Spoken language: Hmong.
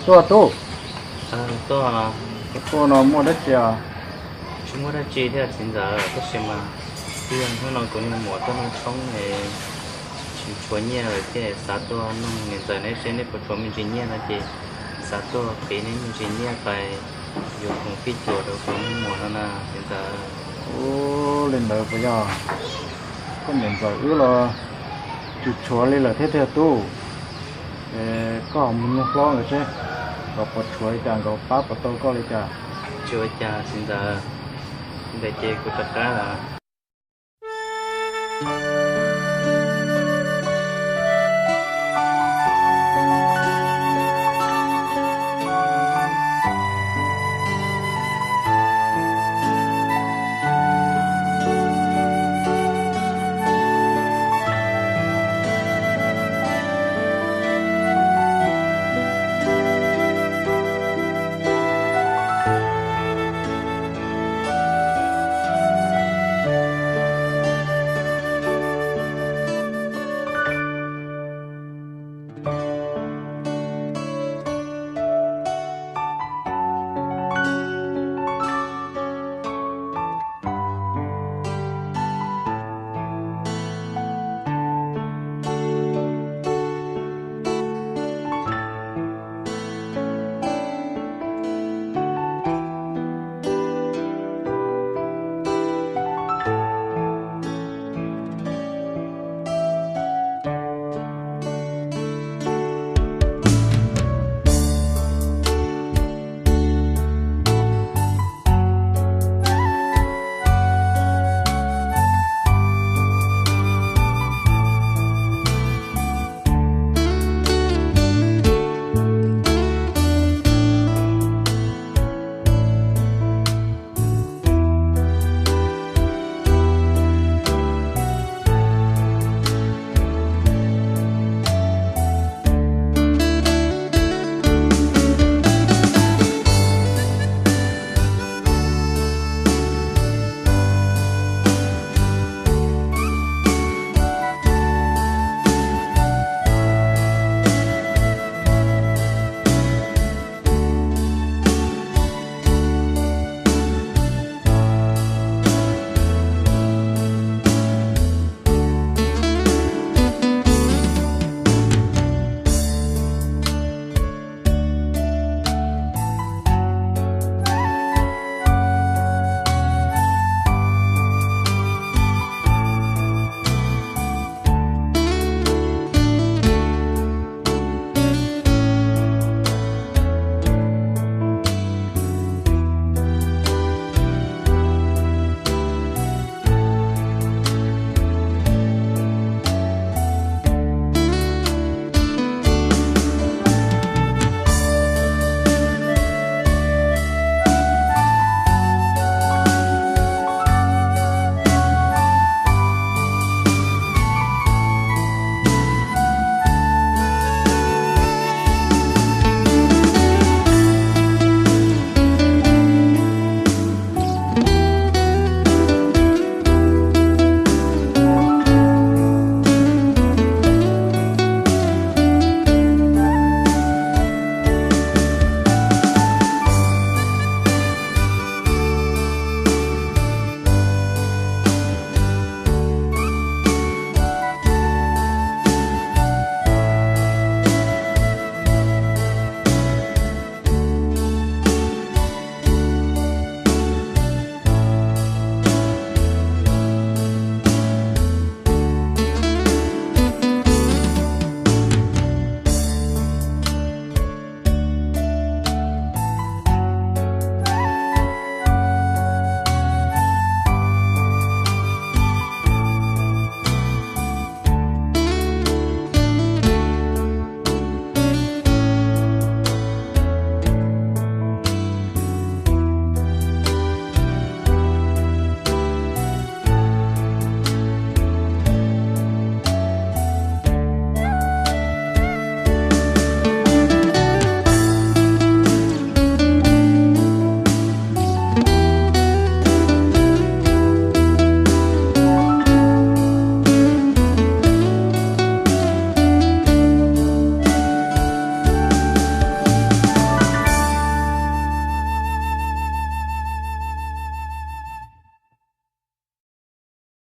Tuaj tub. Tuaj no muaj dab tsi os? Tsis muaj dab tsi thiab txiv ntxawm, tab sis mas twb yog hnub no kuv niag muam tuaj noj tshoob, tsis tshuav nyiaj lawm thiaj xav tuaj nug niam ntxawm neb seb neb puas tshuav me ntsis nyiaj no ces xav tuaj qiv neb me ntsis nyiaj pais yuav khoom fij cuam rau kuv niag muam no na txiv ntxawm. Ua li ntawd puas yog? Koj niam ntxawm wb los tsis tshuav li lawm thiab tiag tub. Koj mus nug hlob nkawd seb nkawd puas tshuav li cas, nkawd pab puas tau koj li cas. Tsis ua cas txiv ntxawm, ntawd ces kuv rov qab lawm.